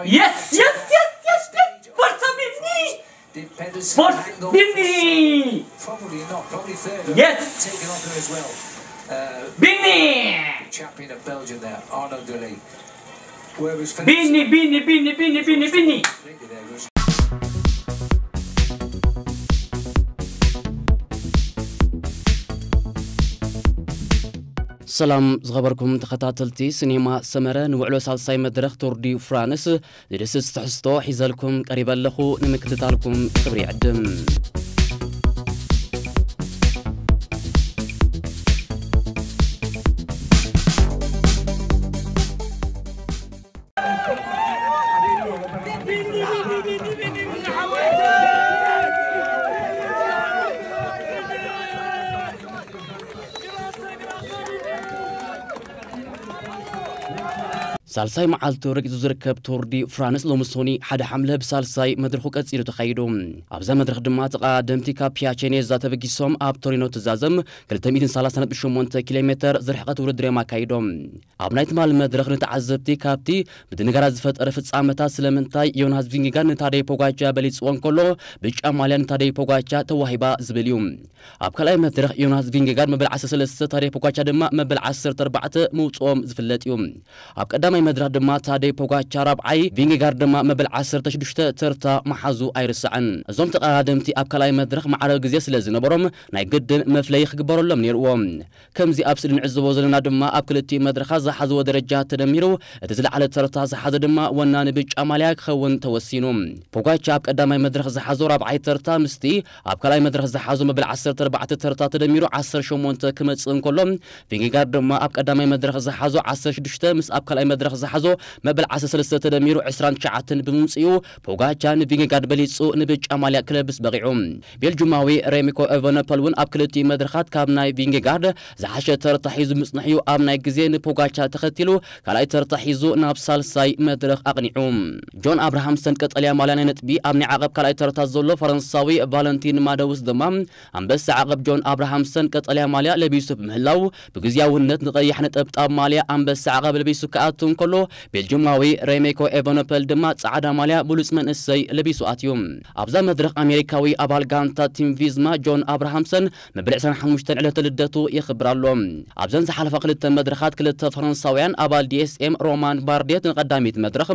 Yes, yes, yes, yes, yes. Forza Binni! Forza Binni! Yes! Binni! Binni, Binni, Binni, Binni, Binni, Binni, Binni. ሰላም ዝኸበርኩም ተኸታተልቲ ሲኔማ ሰመረ፣ ንውዕሎ ሳልሳይ መድረኽ ቱር ዲ ፍራንስ ዝድስስ ትሕዝቶ ሒዘልኩም ቀሪበ ኣለኹ። ንምክትታልኩም ክብሪ ይዕድም። ሳልሳይ መዓልቱ ረጊጹ ዝርከብ ቱር ዲ ፍራንስ ሎሚ ሶኒ ሓደ ሓምለ ብሳልሳይ መድረኹ ቀጺሉ ተኻይዱ። ኣብዛ መድረኽ ድማ ተቐዳደምቲ ካብ ፒያቼኔዛ ተበጊሶም ኣብ ቶሪኖ ትዛዘም ክልተ ሚእትን ሰላሳን ነጥቢ ሸሞንተ ኪሎ ሜተር ዝርሕቐት ውድድር እዮም ኣካይዶም። ኣብ ናይ ትማሊ መድረኽ ንተዓዘብቲ ካብቲ ምድንጋራት ዝፈጠረ ፍጻመታት ስለምንታይ ዮናስ ቪንጌጋር ንታደይ ፖጋቻ በሊጽዎ እንከሎ ብጫ ማልያ ንታደይ ፖጋቻ ተዋሂባ ዝብል እዩ። ኣብ ካልኣይ መድረኽ ዮናስ ቪንጌጋርድ መበል ዓሰርተ ሰለስተ፣ ታደይ ፖጋቻ ድማ መበል ዓሰርተ ኣርባዕተ ምውፅኦም ዝፍለጥ እዩ። ኣብ ቀዳማይ መድረኽ ድማ ታደይ ፖጋቻ ራብዓይ፣ ቪንጌጋርድ ድማ መበል ዓሰርተ ሽዱሽተ ተርታ መሓዙ ኣይርሳዕን። እዞም ተቐዳደምቲ ኣብ ካልኣይ መድረኽ ማዕረ ግዜ ስለ ዝነበሮም ናይ ግድን መፍለዪ ክግበረሎም ነይርዎ። ከምዚ ኣብ ስእሊ ንዕዘቦ ዘለና ድማ ኣብ ክልቲኡ መድረኻት ዝሓዝዎ ደረጃ ተደሚሩ እቲ ዝለዓለ ተርታ ዝሓዘ ድማ ወናኒ ብጫ ማልያ ክኸውን ተወሲኑ። ፖጋቻ ኣብ ቀዳማይ መድረኽ ዝሓዞ ራብዓይ ተርታ ምስቲ ኣብ ካልኣይ መድረኽ ዝሓዞ መበል ዓሰርተ ኣርባዕተ ተርታ ተደሚሩ ዓሰርተ ሸሞንተ ክመጽእ እንከሎ፣ ቪንጌጋርድ ድማ ኣብ ቀዳማይ መድረኽ ዝሓዞ ዓሰርተ ሽዱሽተ ምስ ኣብ ካልኣይ መድረኽ ዝሓዞ መበል ዓሰርተ ሰለስተ ተደሚሩ ዕስራን ትሽዓተን ብምምጽኡ፣ ፖጋቻ ንቪንጌጋርድ በሊጹ ንብጫ ማልያ ክለብስ በቒዑ። ቤልጁማዊ ሬሚኮ ኤቨነፐል እውን ኣብ ክልቲኡ መድረኻት ካብ ናይ ቪንጌጋርድ ዝሓሸ ተርታ ሒዙ ምጽንሑ ኣብ ናይ ግዜ ንፖጋቻ ተኸቲሉ ካልኣይ ተርታ ሒዙ ናብ ሳልሳይ መድረኽ ኣቕኒዑ። ጆን ኣብርሃምሰን ቀጠልያ ማልያ ናይ ነጥቢ ኣብ ናይ ዓቐብ ካልኣይ ተርታ ዘሎ ፈረንሳዊ ቫለንቲን ማደውስ ድማ ኣንበሳ ዓቐብ ጆን ኣብርሃምሰን ቀጠልያ ማልያ ለቢሱ ብምህላው ብግዝያውነት ንቐይሕ ነጠብጣብ ማልያ ኣንበሳ ዓቐብ ለቢሱ ክኣቱ እንከሎ ቤልጅማዊ ሬሜኮ ኤቨነፐል ድማ ጻዕዳ ማልያ ብሉጽ መንእሰይ ለቢሱ ኣትዩ። ኣብዛ መድረኽ ኣሜሪካዊ ኣባል ጋንታ ቲም ቪዝማ ጆን ኣብርሃምሰን መበል ዕስራን ሓሙሽተን ዕለተ ልደቱ የኽብር ኣሎ። ኣብዘን ዝሓለፋ ክልተ መድረኻት ክልተ ፈረንሳውያን ኣባል ዲኤስኤም ሮማን ባርዴት ንቐዳሚት መድረኽ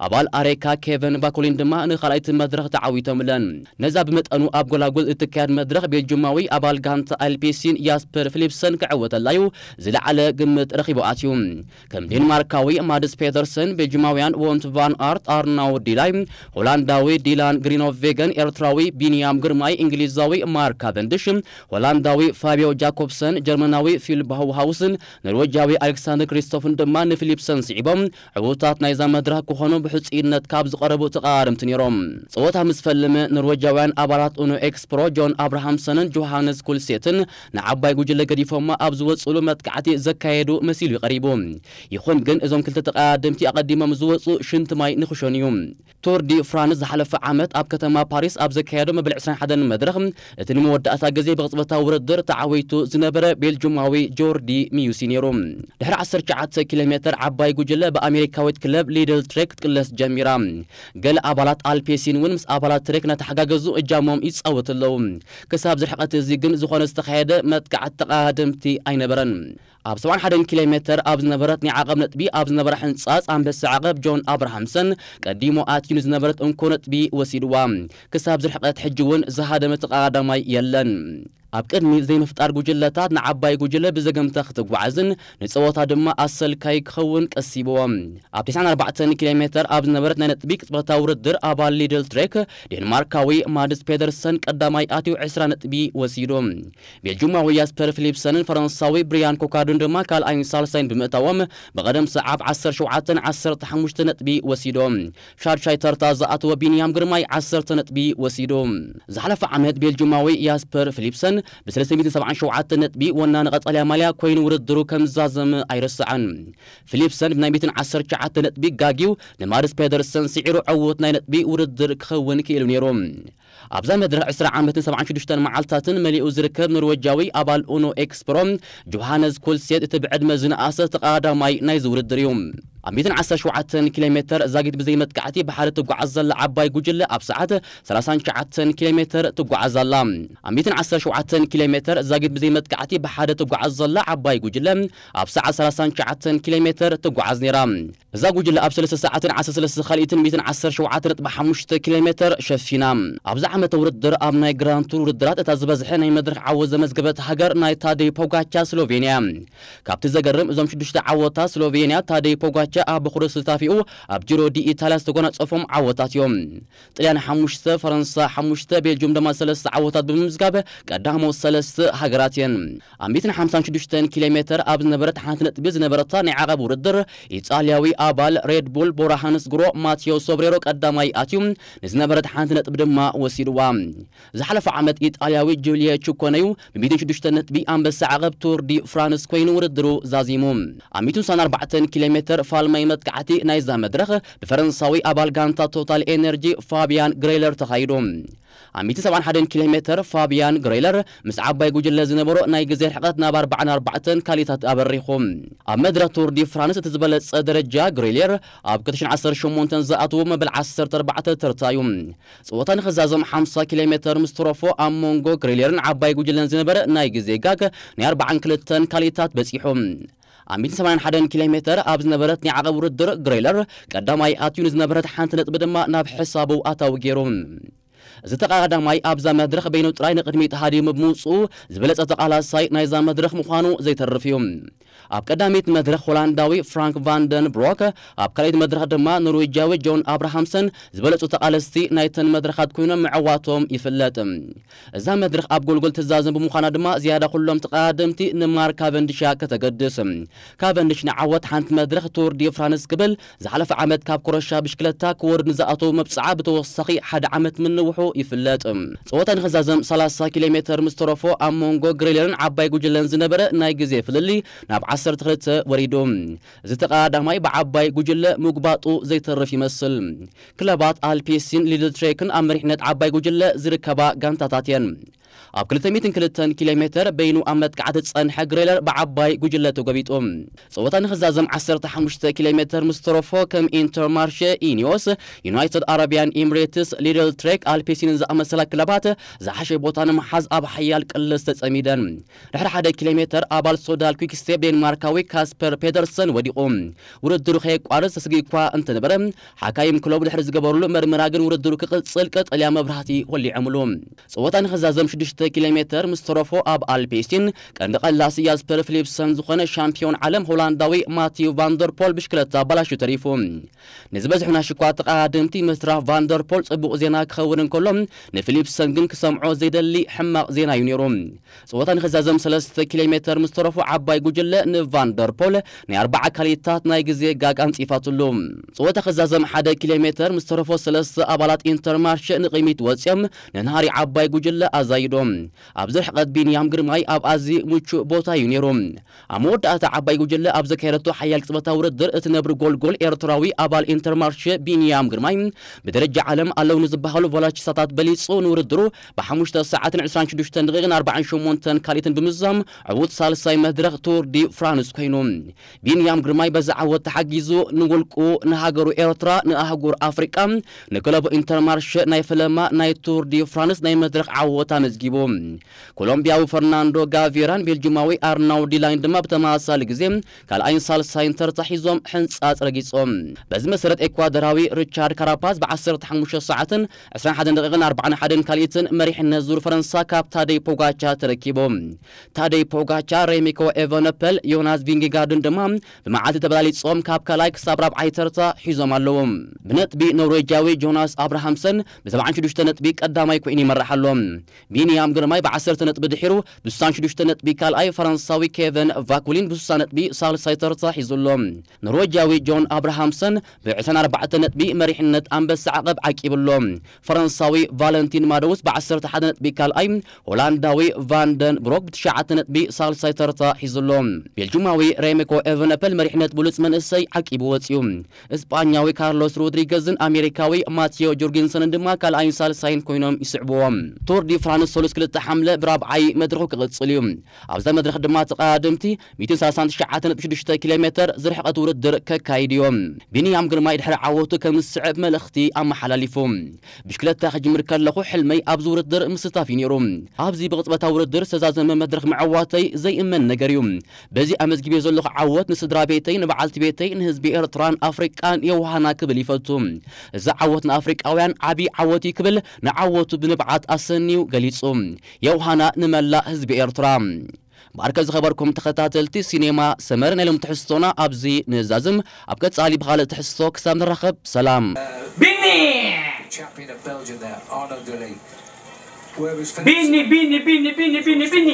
ኣባል ኣሬካ ኬቨን ባኮሊን ድማ ንኻልኣይቲ መድረኽ ተዓዊቶምለን። ነዛ ብመጠኑ ኣብ ጎላጉል እትካየድ መድረኽ ቤልጅማዊ ኣባል ጋንታ ኣልፔሲን ያስፐር ፊሊፕሰን ክዕወተላዩ ዝለዓለ ግምት ረኺቡ ኣትዩ። ከም ዴንማርካዊ ማድስ ፔተርሰን፣ ቤልጅማውያን ዎንት ቫን ኣርት፣ ኣርናው ዲላይ፣ ሆላንዳዊ ዲላን ግሪኖቬገን፣ ኤርትራዊ ቢንያም ግርማይ፣ እንግሊዛዊ ማርክ ካቨንድሽ፣ ሆላንዳዊ ፋቢዮ ጃኮብሰን፣ ጀርመናዊ ፊል ባውሃውስን ኖርወጃዊ ኣሌክሳንደር ክሪስቶፍን ድማ ንፊሊፕሰን ስዒቦም ዕዉታት ናይዛ መድረኽ ክኾኑ ብሕጹይነት ካብ ዝቐረቡ ተቐራረምቲ ነይሮም። ጸወታ ምስ ፈልመ ኖርወጃውያን ኣባላት ኡኖ ኤክስፕሮ ጆን ኣብርሃምሰንን ጆሃንስ ኩልሴትን ንዓባይ ጉጅለ ገዲፎማ ኣብ ዝወጽሉ መጥቃዕቲ ዘካየዱ መሲሉ ይቐሪቡ። ይኹን ግን እዞም ክልተ ተቐዳደምቲ ኣቐዲሞም ዝወጹ ሽንቲ ማይ ንኽሸኑ እዩ። ቱር ዲ ፍራንስ ዝሓለፈ ዓመት ኣብ ከተማ ፓሪስ ኣብ ዘካየዶ መበል ዕስራን ሓደን መድረኽ እቲ ንመወዳእታ ግዜ ብቕጽበታዊ ውድድር ተዓዊቱ ዝነበረ ቤልጁማዊ ጆርዲ ሚዩሲ ነይሩ። ድሕሪ ዓሰርተ ትሽዓተ ኪሎ ሜተር ዓባይ ጉጅለ ብኣሜሪካዊት ክለብ ሊድል ትሬክ ክትቅለስ ጀሚራ። ገለ ኣባላት ኣልፔሲን እውን ምስ ኣባላት ትሬክ እናተሓጋገዙ እጃሞም ይጻወቱ ኣለዉ። ክሳብ ዝርሕቐት እዚ ግን ዝኾነ ዝተኻየደ መጥቃዕቲ ተቐዳደምቲ ኣይነበረን። ኣብ ሰብዓን ሓደን ኪሎ ሜተር ኣብ ዝነበረት ናይ ዓቐብ ነጥቢ ኣብ ዝነበረ ሕንጻጽ ኣንበሳ ዓቐብ ጆን ኣብርሃምሰን ቀዲሞ ኣትዩ ንዝነበረት እንኮ ነጥቢ ወሲድዋ። ክሳብ ዝርሕቐት ሕጂ እውን ዝሃደመ ተቐዳዳማይ የለን። ኣብ ቅድሚ ዘይምፍጣር ጉጅለታት ንዓባይ ጉጅለ ብዘገምታ ክትጓዓዝን ንጸወታ ድማ ኣሰልካይ ክኸውን ቀሲብዎ። ኣብ ተስዓን ኣርባዕተን ኪሎ ሜተር ኣብ ዝነበረት ናይ ነጥቢ ቅጽበታዊ ውድድር ኣባል ሊድል ትሬክ ዴንማርካዊ ማድስ ፔደርሰን ቀዳማይ ኣትዩ ዕስራ ነጥቢ ወሲዱ። ቤልጁማዊ ያስፐር ፊሊፕሰንን ፈረንሳዊ ብሪያን ኮካርዱን ድማ ካልኣይን ሳልሳይን ብምእታዎም ብቐደም ሰዓብ ዓሰርተ ሸውዓተን ዓሰርተ ሓሙሽተ ነጥቢ ወሲዶም። ሻድሻይ ተርታ ዝኣተወ ቢንያም ግርማይ ዓሰርተ ነጥቢ ወሲዱ። ዝሓለፈ ዓመት ቤልጁማዊ ያስፐር ፊሊፕሰን ብ ሰለስተ ሚእትን ሰብዓን ሸውዓተ ነጥቢ ወናኒ ቀጠልያ ማልያ ኮይኑ ውድድሩ ከም ዝዛዘመ ኣይረስዐን። ፊሊፕሰን ብናይ ሚእትን ዓሰርተ ትሽዓተ ነጥቢ ጋግዩ ንማድስ ፔደርሰን ስዒሩ ዕዉት ናይ ነጥቢ ውድድር ክኸውን ክኢሉ ነይሩ። ኣብዛ መድረኽ ዕስራ ዓመትን ሰብዓን ሽዱሽተን መዓልታትን መሊኡ ዝርከብ ኖርወጃዊ ኣባል ኡኖ ኤክስፕሮ ጆሃነስ ኩልሴት እቲ ብዕድመ ዝነኣሰ ተቐዳማይ ናይዚ ውድድር እዩ። ኣብ ሚእትን ዓሰርተ ሸውዓተን ኪሎ ሜተር ዛጊት ብዘይ መጥቃዕቲ ብሓደ ትጓዓዝ ዘላ ዓባይ ጉጅለ ኣብ ሰዓት ሰላሳን ትሽዓተን ኪሎ ሜተር ትጓዓዝ ኣላ። ኣብ ሚእትን ዓሰርተ ሸውዓተን ኪሎ ሜተር ዛጊት ብዘይ መጥቃዕቲ ብሓደ ትጓዓዝ ዘላ ዓባይ ጉጅለ ኣብ ሰዓት ሰላሳን ትሽዓተን ኪሎ ሜተር ትጓዓዝ ነይራ። እዛ ጉጅለ ኣብ ሰለስተ ሰዓትን ዓሰርተ ሰለስተ ካልኢትን ሚእትን ዓሰርተ ሸውዓተ ነጥቢ ሓሙሽተ ኪሎ ሜተር ሸፊና። ኣብዚ ዓመተ ውድድር ኣብ ናይ ግራንድ ቱር ውድድራት እታ ዝበዝሐ ናይ መድረኽ ዓወት ዘመዝገበት ሃገር ናይ ታደይ ፖጋቻ ስሎቬንያ። ካብቲ ዘገርም እዞም ሽዱሽተ ዓወታት ስሎቬንያ ታደይ ፖጋቻ ኣብ በኹሪ ስታፊኡ ኣብ ጂሮ ዲ ኢታልያ ዝተጎናጸፎም ዓወታት እዮም። ጥልያን ሓሙሽተ፣ ፈረንሳ ሓሙሽተ፣ ቤልጅም ድማ ሰለስተ ዓወታት ብምምዝጋብ ቀዳሞት ሰለስተ ሃገራት እየን። ኣብ ሚእትን ሓምሳን ሽዱሽተን ኪሎ ሜተር ኣብ ዝነበረት ሓንቲ ነጥቢ ዝነበረታ ናይ ዓቐብ ውድድር ኢጣልያዊ ኣባል ሬድ ቡል ቦራ ሃንስ ግሮ ማቴዮ ሶብሬሮ ቀዳማይ ኣትዩ ንዝነበረት ሓንቲ ነጥቢ ድማ ወሲድዋ። ዝሓለፈ ዓመት ኢጣልያዊ ጁልየ ቹኮነዩ ብ ሚእትን ሽዱሽተ ነጥቢ ኣንበሳ ዓቐብ ቱር ዲ ፍራንስ ኮይኑ ውድድሩ ዛዚሙ። ኣብ ሚእትን ስሳን ኣርባዕተን ኪሎ ሜተር ፋልማይ መጥቃዕቲ ናይዛ መድረኽ ብፈረንሳዊ ኣባል ጋንታ ቶታል ኤነርጂ ፋቢያን ግሬለር ተኻይዱ። ኣብ ሚእትን ሰብዓን ሓደን ኪሎ ሜተር ፋቢያን ግሬለር ምስ ዓባይ ጉጅለ ዝነበሮ ናይ ግዜ ርሕቐት ናብ ኣርባዓን ኣርባዕተን ካሊታት ኣበሪኹ። ኣብ መድረኽ ቱር ዲ ፍራንስ እቲ ዝበለጸ ደረጃ ግሬለር ኣብ ክልተ ሽሕን ዓሰርተ ሸሞንተን ዝኣተዉ መበል ዓሰርተ ኣርባዕተ ተርታ እዩ። ጸወታ ንኽዛዘም ሓምሳ ኪሎ ሜተር ምስ ተረፎ ኣብ መንጎ ግሬለርን ዓባይ ጉጅለን ዝነበረ ናይ ግዜ ጋግ ናይ ኣርባዓን ክልተን ካሊታት በጺሑ። ኣብ ሚእትን ሰማንያን ሓደን ኪሎ ሜተር ኣብ ዝነበረት ናይ ዓቐብ ውድድር ግሬለር ቀዳማይ ኣትዩ ንዝነበረት ሓንቲ ነጥቢ ድማ ናብ ሕሳቡ ኣታዊ ገይሩ። እዚ ተቐዳዳማይ ኣብዛ መድረኽ በይኑ ጥራይ ንቕድሚት ሃዲሙ ብምውፅኡ ዝበለጸ ተቓላሳይ ናይዛ መድረኽ ምዃኑ ዘይተርፍ እዩ። ኣብ ቀዳሚት መድረኽ ሆላንዳዊ ፍራንክ ቫንደን ብሮክ፣ ኣብ ካልኣይቲ መድረኽ ድማ ኖርዌጃዊ ጆን ኣብርሃምሰን ዝበለጹ ተቓለስቲ ናይተን መድረኻት ኮይኖም ምዕዋቶም ይፍለጥ። እዛ መድረኽ ኣብ ጎልጎል ትዛዘም ብምዃና ድማ ዝያዳ ኩሎም ተቐዳደምቲ ንማርክ ካቨንዲሻ ከተገድስ። ካቨንዲሽ ንዓወት ሓንቲ መድረኽ ቱር ዲ ፍራንስ ክብል ዝሓለፈ ዓመት ካብ ኮረሻ ብሽክለታ ክወርድ ንዝኣተው መብጽዓ ብተወሳኺ ሓደ ዓመት ምንውሑ ይፍለጥ። ጸወታ ንኽዛዘም ሰላሳ ኪሎ ሜተር ምስ ተረፎ ኣብ መንጎ ግሬለርን ዓባይ ጉጅለን ዝነበረ ናይ ግዜ ፍልልይ ናብ ዓሰርተ ክልተ ወሪዱ። እዚ ተቐዳዳማይ ብዓባይ ጉጅለ ምጉባጡ ዘይተርፍ ይመስል። ክለባት ኣልፒሲን ሊድል ትሬክን ኣብ መሪሕነት ዓባይ ጉጅለ ዝርከባ ጋንታታት እየን። ኣብ ክልተ ሚእትን ክልተን ኪሎ ሜተር በይኑ ኣብ መጥቃዕቲ ዝጸንሐ ግሬለር ብዓባይ ጉጅለ ተጎቢጡ። ጸወታ ንኽዛዘም ዓሰርተ ሓሙሽተ ኪሎ ሜተር ምስ ተረፎ ከም ኢንተርማርሸ፣ ኢኒዮስ፣ ዩናይትድ ኣረቢያን ኢምሬትስ፣ ሊድል ትሬክ፣ ኣልፒሲን ዝኣመሰላ ክለባት ዝሓሸ ቦታ ንምሓዝ ኣብ ሓያል ቅልስ ተጸሚደን። ድሕሪ ሓደ ኪሎ ሜተር ኣባል ሶዳል ኩክ ስቴፕ ዴንማርካዊ ካስፐር ፔተርሰን ወዲቑ። ውድድሩ ከየቋርጽ ተስጊ እኳ እንተነበረ፣ ሓካይም ክለቡ ድሕሪ ዝገበሩሉ መርመራ ግን ውድድሩ ክቕጽል ቀጠልያ መብራህቲ ወሊዖምሉ። ጸወታ ንኽዛዘም ሽዱሽተ ኪሎ ሜተር ምስ ተረፎ ኣብ ኣልፔስቲን ቀንዲ ቀላሲ ያስፐር ፊሊፕሰን ዝኾነ ሻምፒዮን ዓለም ሆላንዳዊ ማቲው ቫንደርፖል ብሽክለታ ኣባላሹ ተሪፉ። ንዝበዝሑ ናሽኳ ተቐዳደምቲ ምስራፍ ቫንደርፖል ጽቡቕ ዜና ክኸውን እንከሎ፣ ንፊሊፕሰን ግን ክሰምዖ ዘይደሊ ሕማቕ ዜና እዩ ነይሩ። ጸወታ ንኽዛዘም ሰለስተ ኪሎ ሜተር ምስ ተረፎ ዓባይ ጉጅለ ንቫንደርፖል ናይ ኣርባዓ ካሊታት ናይ ግዜ ጋግ ኣንጺፋትሉ። ጸወታ ክዛዘም ሓደ ኪሎ ሜተር ምስ ተረፎ ሰለስተ ኣባላት ኢንተርማርሸ ንቕድሚት ወጺኦም ንናህሪ ዓባይ ጉጅለ ኣዛይዶም። ኣብዚ ርሕቐት ቢንያም ግርማይ ኣብ ኣዝዩ ምቹእ ቦታ እዩ ነይሩ። ኣብ መወዳእታ ዓባይ ጉጅለ ኣብ ዘካየደቶ ሓያል ቅጽበታዊ ውድድር እቲ ነብሪ ጎልጎል ኤርትራዊ ኣባል ኢንተርማርሸ ቢንያም ግርማይ ብደረጃ ዓለም ኣለዉ ንዝበሃሉ ቮላቺስታታት በሊጹ ንውድድሩ ብሓሙሽተ ሰዓትን ዕስራን ሽዱሽተን ደቂቕን ኣርባዓን ሸሞንተን ካልኢትን ብምዝዛም ዕዉት ሳልሳይ መድረኽ ቱር ዲ ፍራንስ ኮይኑ። ቢንያም ግርማይ በዚ ዓወት ተሓጊዙ ንውልቁ፣ ንሃገሩ ኤርትራ፣ ንኣህጉር ኣፍሪቃ፣ ንክለቡ ኢንተርማርሸ ናይ ፈለማ ናይ ቱር ዲ ፍራንስ ናይ መድረኽ ዓወት ኣመዝጊቡ። ኮሎምቢያዊ ፈርናንዶ ጋቬራን ቤልጂማዊ ኣርናውዲ ላይን ድማ ብተመሳሳሊ ግዜ ካልኣይን ሳልሳይን ተርታ ሒዞም ሕንጻጽ ረጊጾም። በዚ መሰረት ኤኳዶራዊ ሪቻርድ ካራፓዝ ብ ዓሰርተ ሓሙሽተ ሰዓትን ዕስራን ሓደን ደቂቕን ኣርባዓን ሓደን ካልኢትን መሪሕነት ዙር ፈረንሳ ካብ ታደይ ፖጋቻ ተረኪቡ። ታደይ ፖጋቻ፣ ሬሚኮ ኤቨነፐል፣ ዮናስ ቪንጌጋርድን ድማ ብመዓልቲ ተበላሊጾም ካብ ካልኣይ ክሳብ ራብዓይ ተርታ ሒዞም ኣለዉ። ብነጥቢ ኖርዌጃዊ ጆናስ ኣብርሃምሰን ብ ሰብዓን ሽዱሽተ ነጥቢ ቀዳማይ ኮይኑ ይመርሕ ኣሎ። ቢንያም ግርማይ ብ10 ነጥቢ ድሒሩ ብ66 ነጥቢ ካልኣይ፣ ፈረንሳዊ ኬቨን ቫኩሊን ብ60 ነጥቢ ሳልሳይ ተርታ ሒዙ ኣሎ። ኖርወጃዊ ጆን ኣብርሃምሰን ብ24 ነጥቢ መሪሕነት ኣንበሳ ዓቐብ ዓቂቡ ኣሎ። ፈረንሳዊ ቫለንቲን ማዶውስ ብ11 ነጥቢ ካልኣይ፣ ሆላንዳዊ ቫንደን ብሮክ ብ9 ነጥቢ ሳልሳይ ተርታ ሒዙ ኣሎ። ቤልጁማዊ ሬሜኮ ኤቨነፐል መሪሕነት ብሉጽ መንእሰይ ዓቂቡ ወጺኡ። እስጳኛዊ ካርሎስ ሮድሪገዝን ኣሜሪካዊ ማቲዮ ጆርጊንሰንን ድማ ካልኣይን ሳልሳይን ኮይኖም ይስዕብዎም። ቶር ዲ ፍራንስ ሰሉስ ክልተ ሓምለ ብራብዓይ መድረኹ ክቕጽል እዩ። ኣብዛ መድረኽ ድማ ተቐዳደምቲ ሚእትን ሰላሳን ትሽዓተ ነጥቢ ሽዱሽተ ኪሎ ሜተር ዝርሕቐት ውድድር ከካይድ እዮም። ቢንያም ግርማይ ድሕሪ ዓወቱ ከም ዝስዕብ መልእኽቲ ኣመሓላሊፉ። ብሽክለታ ክጅምር ከለኹ ሕልመይ ኣብዚ ውድድር ምስታፍ እዩ ነይሩ። ኣብዚ ብቕጽበታዊ ውድድር ዝተዛዘመ መድረኽ ምዕዋተይ ዘይእመን ነገር እዩ። በዚ ኣመዝጊብዮ ዘለኹ ዓወት ንስድራ ቤተይ፣ ንበዓልቲ ቤተይ፣ ንህዝቢ ኤርትራን ኣፍሪቃን የውሃና ክብል ይፈቱ። እዚ ዓወት ንኣፍሪቃውያን ዓቢ ዓወት እዩ ክብል ንዓወቱ ብንብዓት ኣሰንዩ ገሊጹ። የውሃና ንመላእ ህዝቢ ኤርትራ። ባርከ ዝኸበርኩም ተኸታተልቲ ሲኔማ ሰመር፣ ናይ ሎም ትሕዝቶና ኣብዚ ንዛዝም። ኣብ ቀጻሊ ብኻልእ ትሕዝቶ ክሳብ ንራኸብ ሰላም። ቢኒ! Champion of Belgium there, Arnaud Delay. Where was ቢኒ ቢኒ ቢኒ ቢኒ ቢኒ ቢኒ